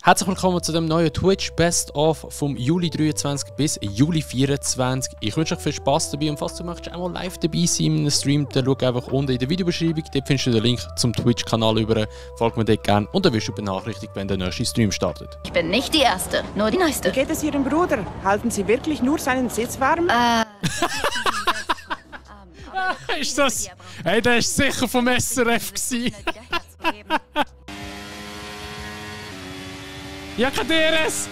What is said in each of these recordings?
Herzlich willkommen zu dem neuen Twitch Best of vom Juli 23 bis Juli 24. Ich wünsche euch viel Spaß dabei und falls du möchtest einmal live dabei sein in einem Stream, dann schau einfach unten in der Videobeschreibung, dort findest du den Link zum Twitch-Kanal über. Folg mir dort gerne und dann wirst du benachrichtigt, wenn der nächste Stream startet. Ich bin nicht die Erste, nur die Neueste. Wie geht es Ihrem Bruder? Halten Sie wirklich nur seinen Sitz warm? Ist das? Hey, der war sicher vom SRF gewesen. Ja, kein DRS!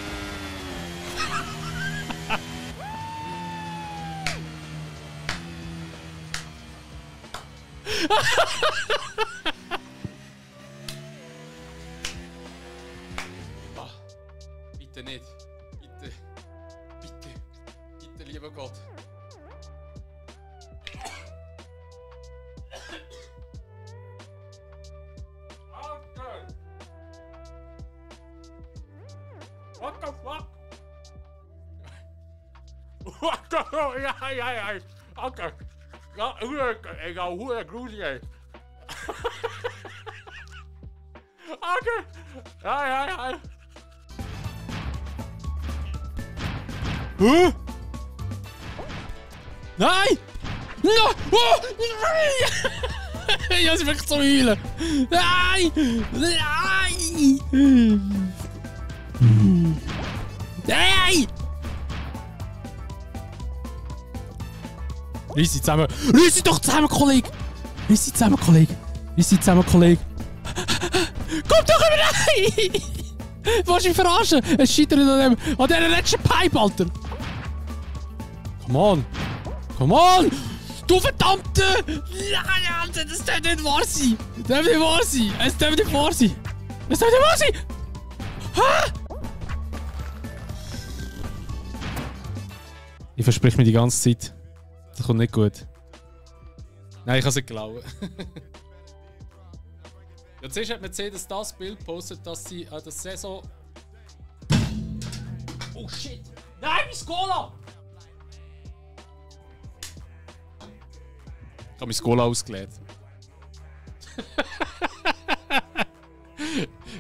Bitte nicht. Bitte. Bitte. Bitte, lieber Gott. What the fuck? What the fuck? Ja. Okay. Ja, ik ga hoe gruselig. Okay. Ja. Huh? Nein! No! Oh! Ich muss wirklich zum Heulen. Nein! Nein! Reiss sie zusammen! Reiss sie doch zusammen, Kollege! Reiss sie zusammen, Kollege! Reiss sie zusammen, Kollege! Komm doch über rein! Willst du mich verarschen? Es scheitert an dieser letzten Pipe, Alter! Come on! Come on! Du verdammte! Nein, Alter, das darf nicht wahr sein! Das darf nicht wahr sein! Es darf nicht wahr sein! Es darf nicht wahr sein! Hä? Ich verspreche mir die ganze Zeit. Das kommt nicht gut. Nein, ich kann es nicht glauben. Ja, zuerst hat Mercedes das Bild gepostet, dass sie das Saison... Oh shit! Nein, mein Cola! Ich habe mein Cola ausgeleert.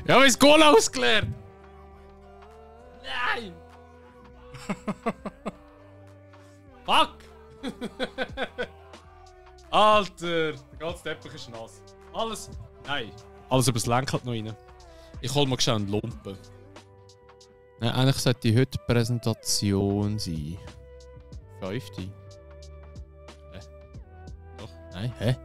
Ich habe mein Cola ausgeleert! Nein! Fuck! Alter! Der ganze Teppich ist nass. Alles... Nein. Alles übers Lenkrad noch rein. Ich hol mal schnell einen Lumpen. Nein, eigentlich sollte heute die Präsentation sein. 5. Doch, nein, hä?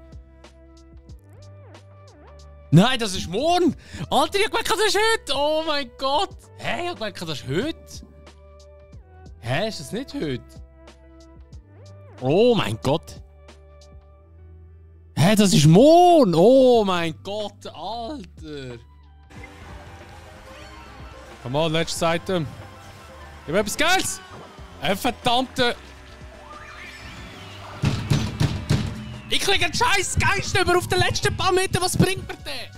Nein, das ist morgen! Alter, ich hab gemerkt, das ist heute! Oh mein Gott! Hä, ich hab gemerkt, das ist heute! Hä, ist das nicht heute? Oh mein Gott! Hä, das ist morgen! Oh mein Gott, Alter! Komm on, letzte Seite. Gib mir etwas Geiles! Verdammte... Ich krieg einen scheiß Geist über auf den letzten paar Meter, was bringt mir der?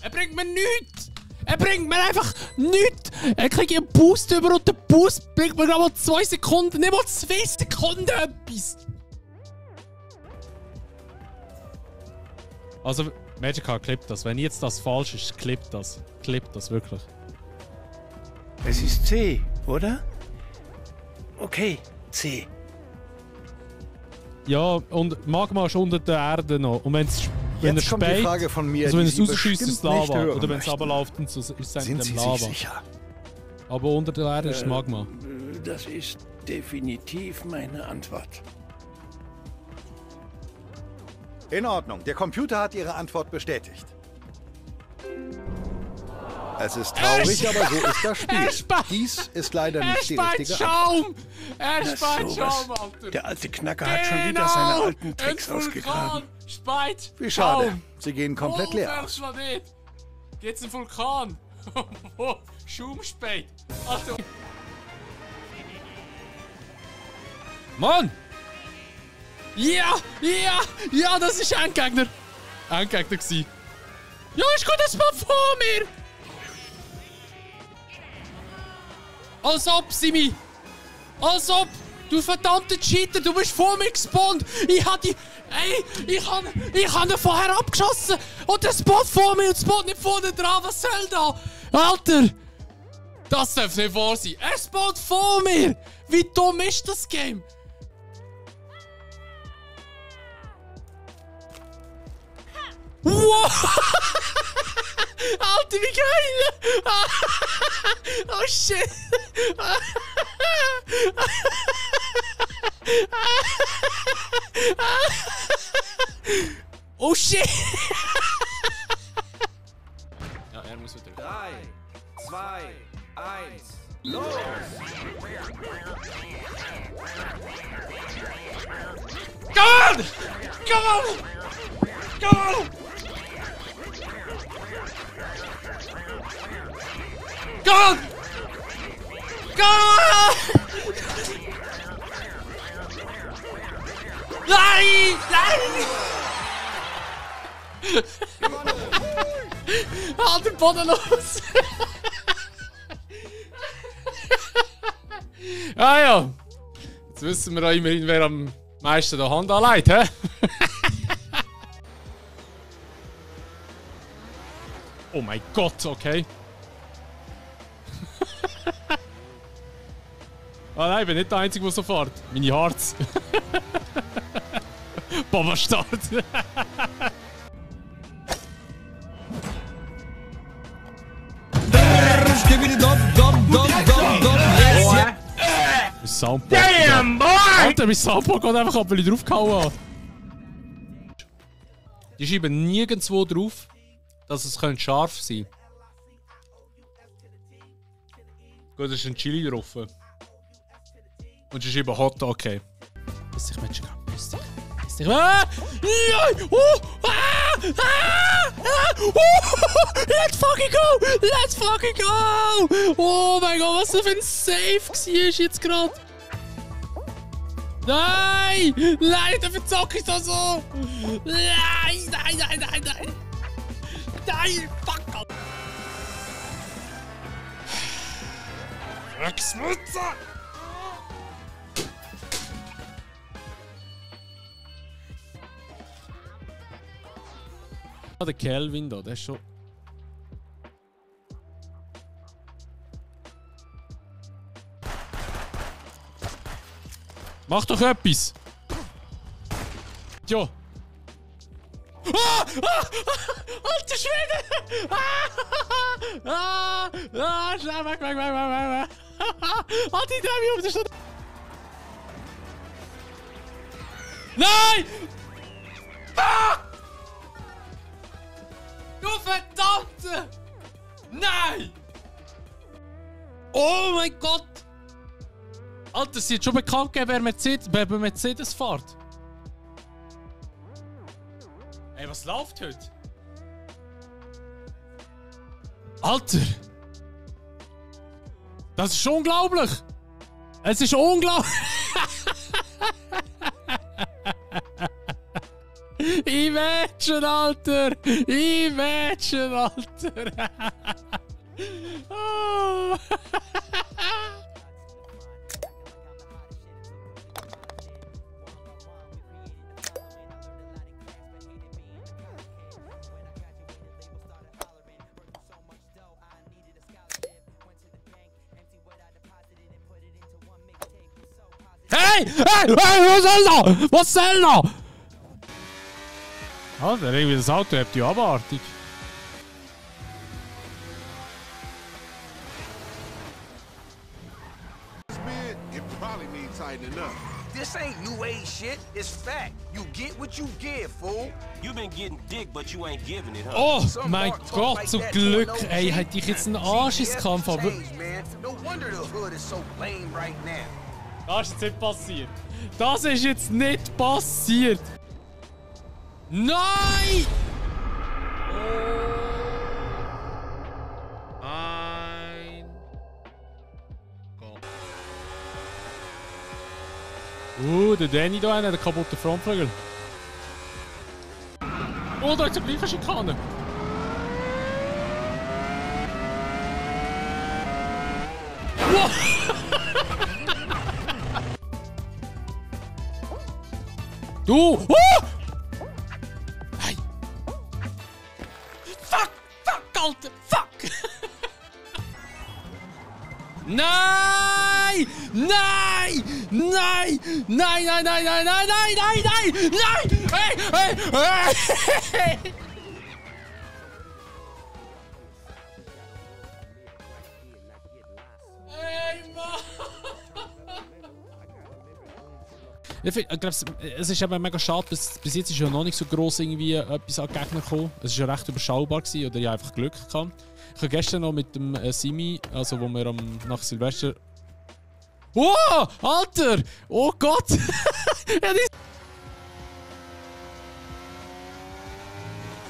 Er bringt mir nichts! Er bringt mir einfach nichts! Er kriegt einen Boost über und der Boost bringt mir gerade mal 2 Sekunden, nicht mal 2 Sekunden etwas! Also, Magica, klippt das. Wenn jetzt das falsch ist, klippt das. Klippt das wirklich. Es ist C, oder? Okay, C. Ja, und Magma ist unter der Erde noch. Und wenn er kommt die Frage von mir, also wenn die es Sie rausschießt, ist es bestimmt nicht Lava. hören Oder wenn es möchten. runterläuft, dann ist es Sind in Sie dem sich Lava. sicher? Aber unter der Erde ist Magma. Das ist definitiv meine Antwort. In Ordnung. Der Computer hat Ihre Antwort bestätigt. Es ist traurig, aber so ist das Spiel. Dies ist leider nicht die richtige Schaum! Er Na, speit sowas. Schaum, Alter! Der alte Knacker hat schon wieder seine alten Tricks ausgegraben. Speit! Wie schade. Sie gehen komplett leer aus. Planet! Geht's ein Vulkan? Wo? Schaumspeit! Alter! Mann! Ja, das ist ein Gegner! Ein Gegner gewesen. Ja, ist gut, das war vor mir! Als ob, Simi! Als ob! Du verdammter Cheater, du bist vor mir gespawnt! Ich hab die... Ey, ich hab ihn vorher abgeschossen! Und der Spot vor mir und der Spot nicht vorne dran, was soll da? Alter! Das darf nicht wahr sein. Er spawnt vor mir. Wie dumm ist das Game? Wow! Alter, wie geil! Oh shit! Oh shit! Ja, er muss wieder. 3, 2, 1, los! Come on! Come on! Come on! Come on! Come on! Nein! Nein! Halt den Boden los! Ah ja! Jetzt wissen wir auch immerhin, wer am meisten der Hand anlegt, hä? Oh mein Gott, okay. Ah nein, ich bin nicht der Einzige, der so fährt. Meine Hearts. Baba Start. Damn, boy! Alter, mein Soundboard geht einfach ab, weil ich draufgehauen habe. Die schreiben nirgendwo drauf, dass es scharf sein könnte. Gut, da ist ein Chili drauf. Und sie schreiben hot, okay. Bis sich Menschen gehen. Bis sich. Ah! Let's fucking go! Let's fucking go! Oh mein Gott, was für ein Save war jetzt gerade! Nein! Nein, dafür zocke ich das so! Nein, nein, nein, nein, nein! Nein, fuck! Drecksmütze! Der Kelvin da, der ist schon... Mach doch etwas! Ja! Ah! Alter Schwede! Schnell weg! Halt die Dreh um, das ist... Nein! Fuck! Du verdammte! Nein! Oh mein Gott! Alter, sie hat schon bekannt gegeben, wer Mercedes fährt. Ey, was läuft heute? Alter! Das ist unglaublich! Es ist unglaublich! Imagine, Alter! Imagine, Alter! Oh. Hey! Was soll da? Was soll da? Alter, irgendwie das Auto habt ihr abartig. This ain't new age shit, it's fact. You get what you give, fool. You been getting dick, but you ain't giving it, huh? Oh mein Gott, zum Glück, ey, hätte ich jetzt einen Anschisskampf, aber... No wonder the hood is so lame right now. Das ist jetzt nicht passiert. Das ist jetzt nicht passiert. Nein! Ein Gott. Der Danny da hat einen kaputten Frontflügel. Oh, da ist eine gleiche Schikane. Wow. Du! Oh! Hey! Fuck! Fuck, Alter! Fuck! Nein! Nein! Nein! Nein, nein, nein, nein, nein, nein, nein, nein! Nein! Hey! Hey! Hey! Hey, Mann! Ich glaube, es ist eben mega schade, bis jetzt ist ja noch nicht so gross irgendwie etwas an Gegner gekommen. Es war ja recht überschaubar gewesen, oder ich habe einfach Glück gehabt. Ich habe gestern noch mit dem Simi, also wo wir nach Silvester... Oh! Alter! Oh Gott!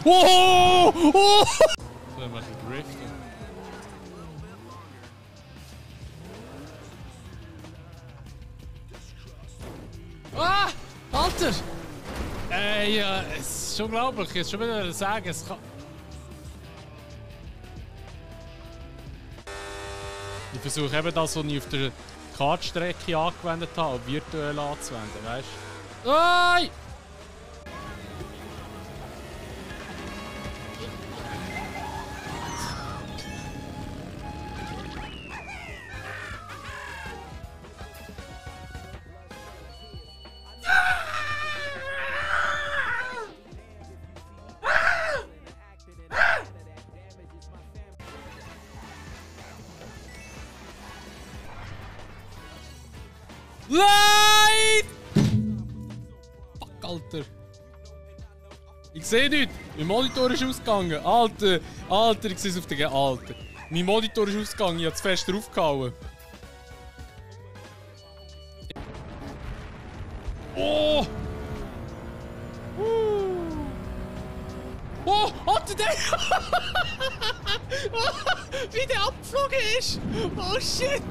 Oh! Oh! So, wir machen Drift. Ah! Alter! Ja, es ist unglaublich. Jetzt schon wieder sagen, es kann... Ich versuche eben das, was ich auf der Kartstrecke angewendet habe, auch virtuell anzuwenden, weißt du? Nein! Nein! Fuck, Alter. Ich sehe nichts. Mein Monitor ist ausgegangen. Alter, Alter, ich sehe es auf der Alter. Mein Monitor ist ausgegangen. Ich habe zu fest draufgehauen. Oh! Oh, Alter, der... Wie der abgeflogen ist! Oh, shit!